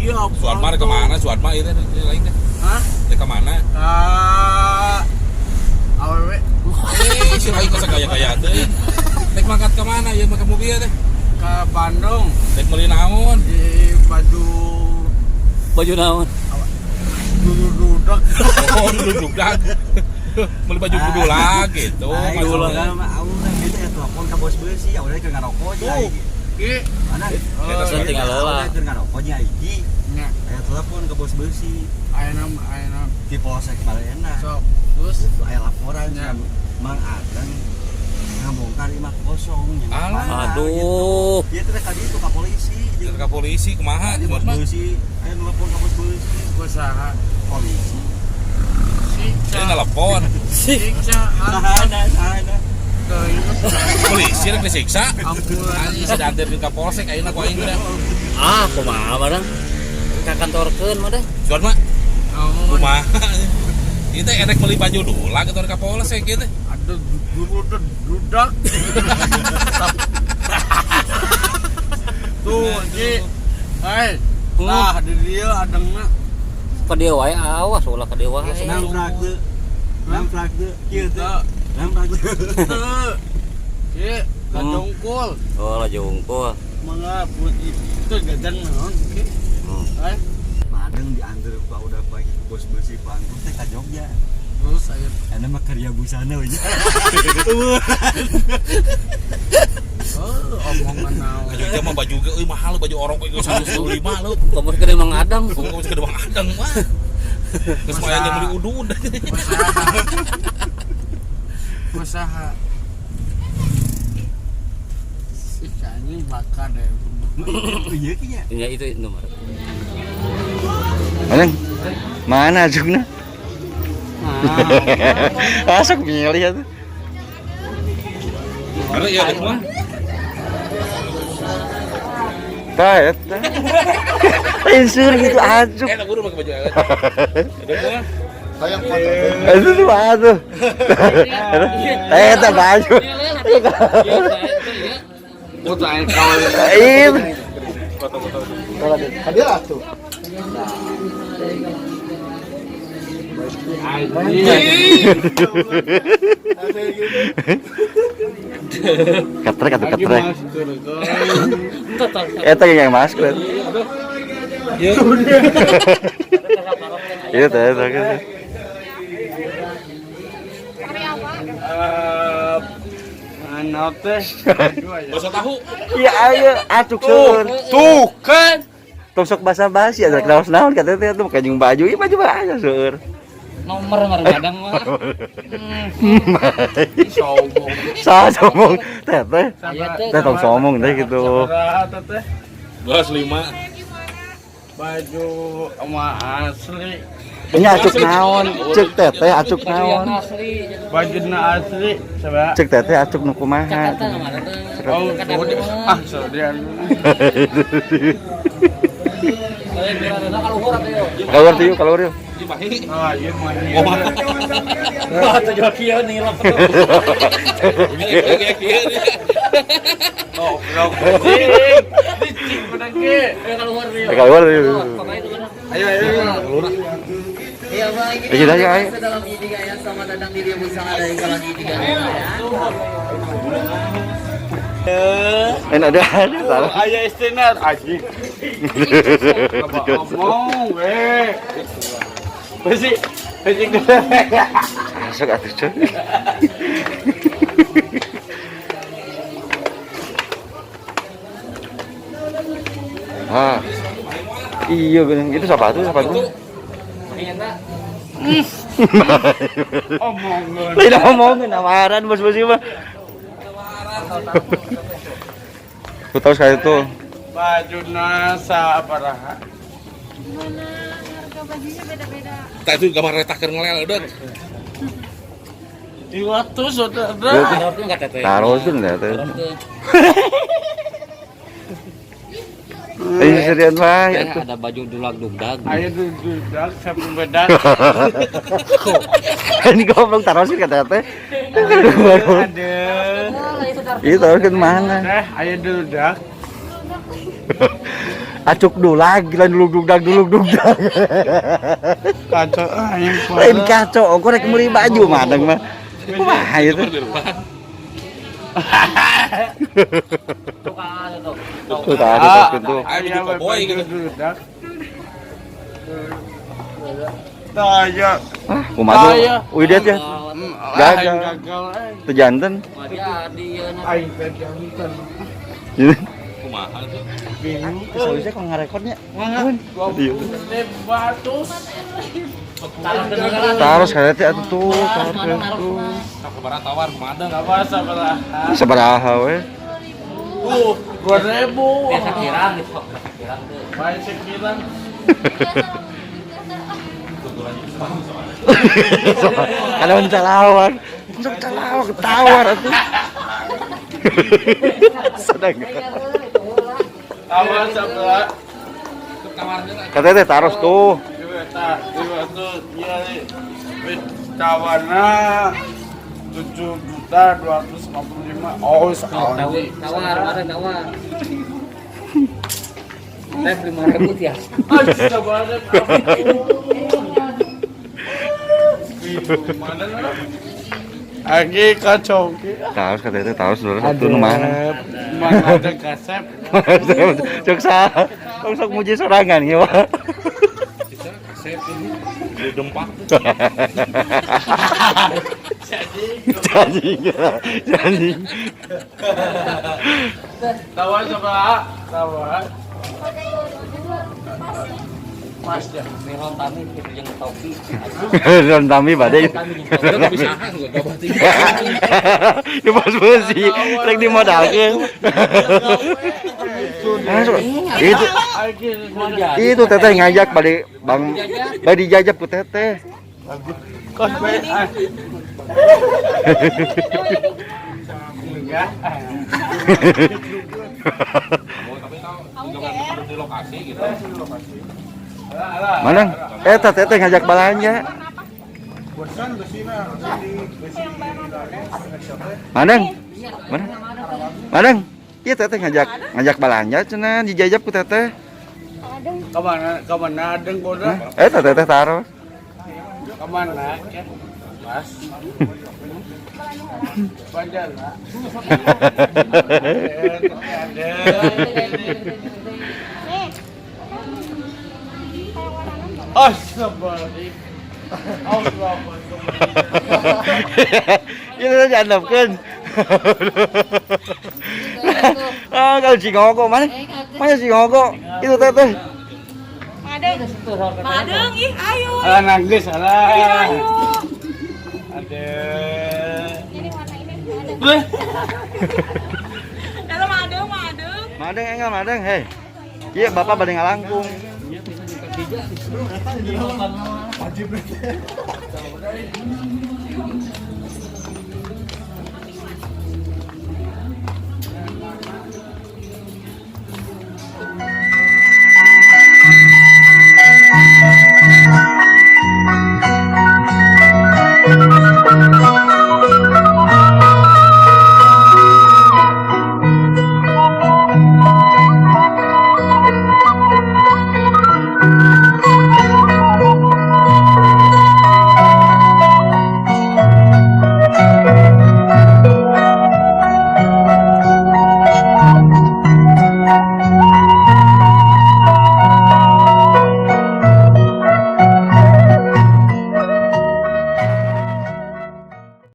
Iya, Suatma rek kemana? Suatma ieu teh lain teh. Hah? Rek kemana? Ka awewe. Eh, si lain kok gaya-gaya teh. Rek mangkat ke mana ya make mobil teh? Ke Bandung. Rek meuli naon? Di baju. Baju naon? Duduk. Oh, duduk dah. Beli baju budula gitu. Aing maksudnya. mah udah gitu ya telepon ka bos beusi, ya udah keur ngarokok Tuh. aja. Ki. Mana? Eta tinggal heula. Udah keur ngarokok nya iki. Nya. Aya telepon ke bos beusi Ayeuna ayeuna di Polsek Baleendah. Sok. Terus Itu aya laporan Ya. cenah, Mang Adeng ngabongkar imah kosong nya. Alah. Aduh. Ieu teh ka ditu ka polisi. Jeung ka polisi kumaha Di bos Suatma? beusi, aya telepon ka bos beusi. Kusaha? Polisi. Siksa. Jadi nelpon. Siksa. Sahana, sahana. Teuing. Polisi rek disiksa. Ampun. Anjing diantarkeun ka polsek ayeuna ku aing teh. Ah, kumaha mah dang? Ka kantorkeun mah dah. Suatma Naon? kumaha? Ieu teh erek meuli baju dula ke ka polsek ieu teh. Aduh, dulu dudak. Tuh, Ki. Hai. Lah, di dieu adengna. Ka dieu wae awas ulah ka dieu wae. Namprak teu. Namprak teu. Kieu teh. Namprak teu. Teu. Ki, lajongkul. Oh, laju unggul. Mangga putih itu jajan naon, Ki? Hai. Madeng diantar ku udah pagi ku bos beusi panggung teh ka Jogja. Terus saya Enak mah karya busana we. Oh, omongan naon. Ka Jogja mah baju ge euy mahal baju orok ge 125 lu. Kamu gede Mang Adang. Kumaha geus gede Mang Adeng mah. Geus mah aya meuli udud. Usaha. Si anjing bakar deh. Iya ki nya. Ya itu nomor. Aneng, mana acukna? Asok milih atuh. Karena ya mah. Tah eta. Lain seur gitu acuk. Eh, guru pakai baju. Ada mah. Itu tuh atuh. Eta baju. Iya. Foto-foto. Ketrek atuh ketrek. Eta yang masker. Iya. Iya teh eta. Mana teh? Bakso tahu. Iya ayo acuk seur. Tuh kan. Tong sok basa-basi ada naon-naon kata teh tuh kajung baju, ieu baju aja seur. Nomor Mang Adang mah. Sombong. Salah sombong teh teh. Aya Teh tong sombong teh gitu. Sabaraha teh? 25. Baju sama asli. Ini acuk naon, cek teteh acuk naon. Asli. Baju na asli sabaraha? Cek teteh acuk nu kumaha. Jakarta kemarin teh. Oh, udah. Ah, sodian. Kaluhur atuh yo. Keluar tuh yuk, keluar yuk. Cimahi. Ah, iya mah. Oh, mah. Wah, tujuh kieu nih lah. Iya, iya, iya. Oh, blok. Dicing pada ke. Kaluhur yo. Keluar yuk. Ayo, ayo, ayo. Iya baik, ini Iya, iya, iya. dalam I3 ya. Selamat datang di Ria Busana dari Kolam I3 ya. Enak ada ada salah. Aya istinar anjing. Ngomong we. Besi, besi. Masuk atuh cuy. Ah. Iya bener. Itu sepatu, sepatu. Omongan. Lain ngomongin amaran bos-bos mah. Aku tahu sekali itu. Baju sabaraha? Gimana harga bajunya beda-beda? Tah itu gambar retak keur ngelel udah. 200 udah ada. Taruhkeun ka teteh. Taruhkeun ya teh. Taruhkeun. Eh serian wae Eh, atuh. ada baju dulag dugdag. Ayo dudak sampai bedak. Ini goblok taruhkeun ka teteh. Ada. Iya taruhkeun mana? Teh, ayo dudak. Acuk dulag, lain dulug dugdag dulug dugdag. Kacau anjing. Lain kacau, ongko rek meuli baju madang mah. Kumaha ieu teh? Tuh tah tuh tuh. Ayo jadi koboi gitu. Taya. Ah, kumaha tuh? Udah ya. Gagal. Gagal. Teu janten. Aing teh janten. Kumaha tuh? Bingung. Sausnya kalau ngarekodnya. Taruh sekali teh atuh tuh, taruh tuh. Sabaraha tawar kumaha deng? Sabaraha. Sabaraha we? 2000. Biasa kirang gitu, biasa kirang tuh. Main sekirang. Kalau calawar, sok calawar tawar atuh. Sedang. Tawar sabaraha. Katanya teh taruh tuh. Tawarna 7.245.000. Oh, Tawar, tawar, tawar. Teh 5.000 ya. Agi kacau ki. Taruh katanya teh taruh saudara satu nu mana? Mana ada kasep. Cok sah. Tong sok muji sorangan ieu mah. Kasep ini dempak. Janji, janji. Tawar sabaraha? Tawar. Mas ya. Miron tami gitu jeung topi. Ron tami bade. Udah bisa enggak gabah tinggi. Di bos besi, rek dimodalkeun. Itu itu teteh ngajak bade Bang bade dijajab ku teteh. Kos bae. Tapi tahu di lokasi gitu. Mana? Teteh ngajak balanja. Manang? Mana? Manang? Iya teteh ngajak balanja cenah dijajab ku teteh. Kemana kemana adeng bodoh? Teteh taruh. Kemana? Mas. Banjara. Astagfirullahaladzim. Itu diandapkeun. Ah, kalau Cingogo mana? Mana Cingogo? Itu teteh. Madeng. Madeng ih ayo. Alah nangis alah. Ayo. Ada. Ini warna ini ada. Kalau madeng, madeng. Madeng enggak madeng, hei. Iya, bapak bade ngalangkung.